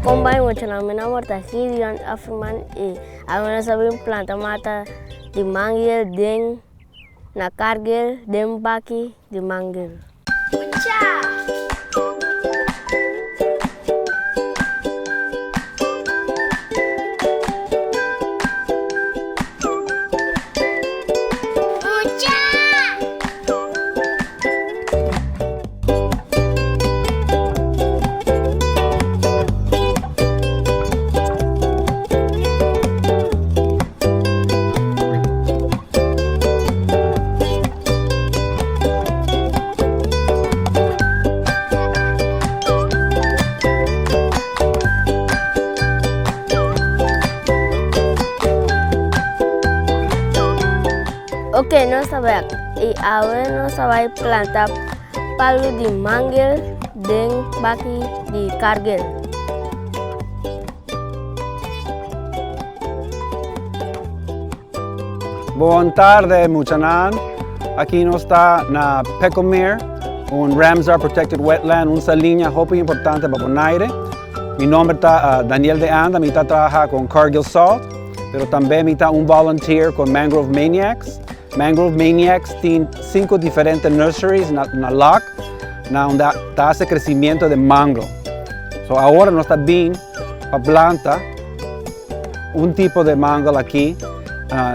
Kombai muchanan, mi nomber ta Gideon Offerman i awe nos a bin planta mata di mangel den na Cargill den baki di mangel. Mucha! Ok, nos ta bek i awe nos ta bai planta palu di mangel den baki di Cargill. Bon tarde muchanan, aki nos ta na Pecomere, un Ramsar Protected Wetland, un saliña hopi importante pa Bonaire. Mi nomber ta Daniel de Anda, mi ta traha con Cargill Salt, pero tambe mi ta un volunteer con Mangrove Maniacs. Mangrove Maniacs tin cinco diferente nurseries na na Lac, na unda ta hace crecimiento de mango. So awor nos ta bin pa planta un tipo de mango aki.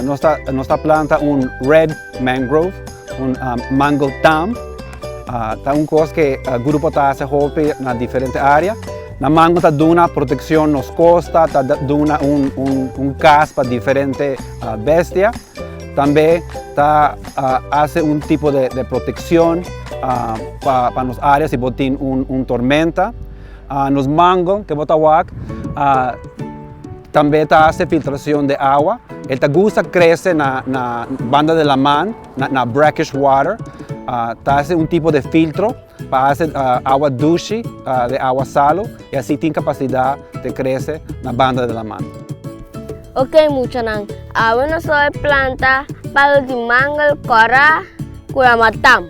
Nos ta nos ta planta un red mangrove, un mango tam. Ta un cos que grupo ta hace hopi na diferente area. Na mango ta duna proteccion nos costa, ta duna un un un cas pa diferente bestia. Tambe ta hace un tipo de proteccion pa pa nos area si bo tin un un tormenta. Nos mango ke bo ta wak tambe ta hace filtracion de awa. El ta gusta crece na na banda de laman, na na brackish water. Ta hace un tipo de filtro pa hace awa dushi de awa salo y asi tin capacidad de crece na banda de laman. Ok muchanan, awe nos lo bai planta palo di mangel kòrá ku yama tam.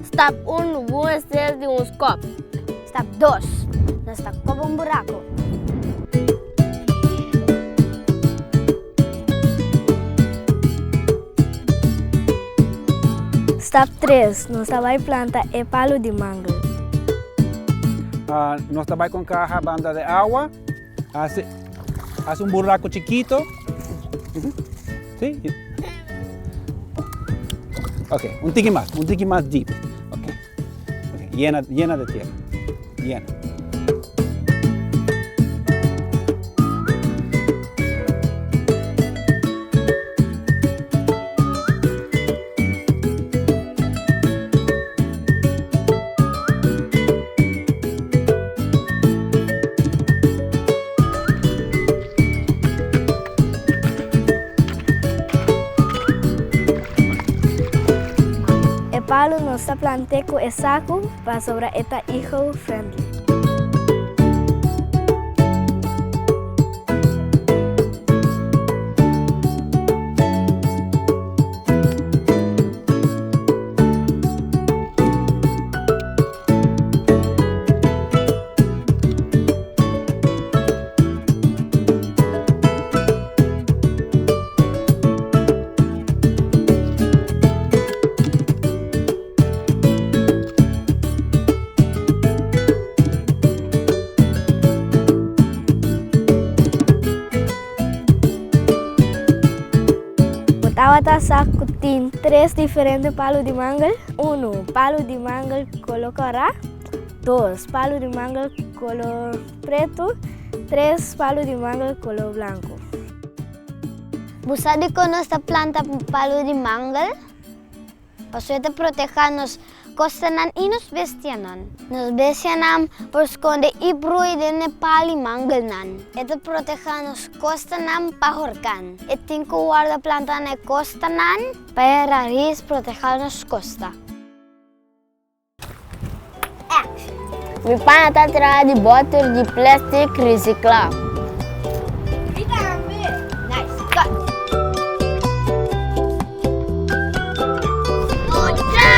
Stap un, Bo mester di un skòp. Stap dos, Nos ta koba un buraku. Stap tres, Nos ta bai planta e palu di mangel. Nos ta bai con caha banda de awa. Hace, hace un buraco chiquito. Sí? Ok, un tiki mas, un tiki mas deep. Ok, okay. Llena, llena de tierra. Llena. E palu nos ta plant'é ku e saku pasobra e ta eco-friendly. Bo tabata sa ku tin tres diferente palu di mangel? Unu, palu di mangel kolo kòrá. Dos, palu di mangel kolo pretu. Tres, palu di mangel kolo blanku. Bo sa dikon nos ta planta palu di mangel? Pasobra e ta protehá nos kostanan i nos bestianan. Nos bestianan por skonde i brui den e pal i mangelnan. E ta protehá nos kostanan pa horkan. E tin ku warda planta na e kostanan pa e raris protehá nos kosta. Mi pana ta traha di bòter di plèstik resiklá. Mi tambe! Nice cut! Mucha!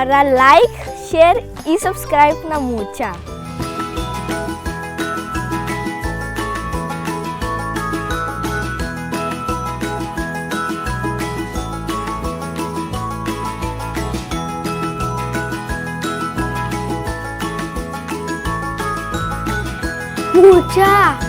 Corda like, share y subscribe na Mucha. Mucha!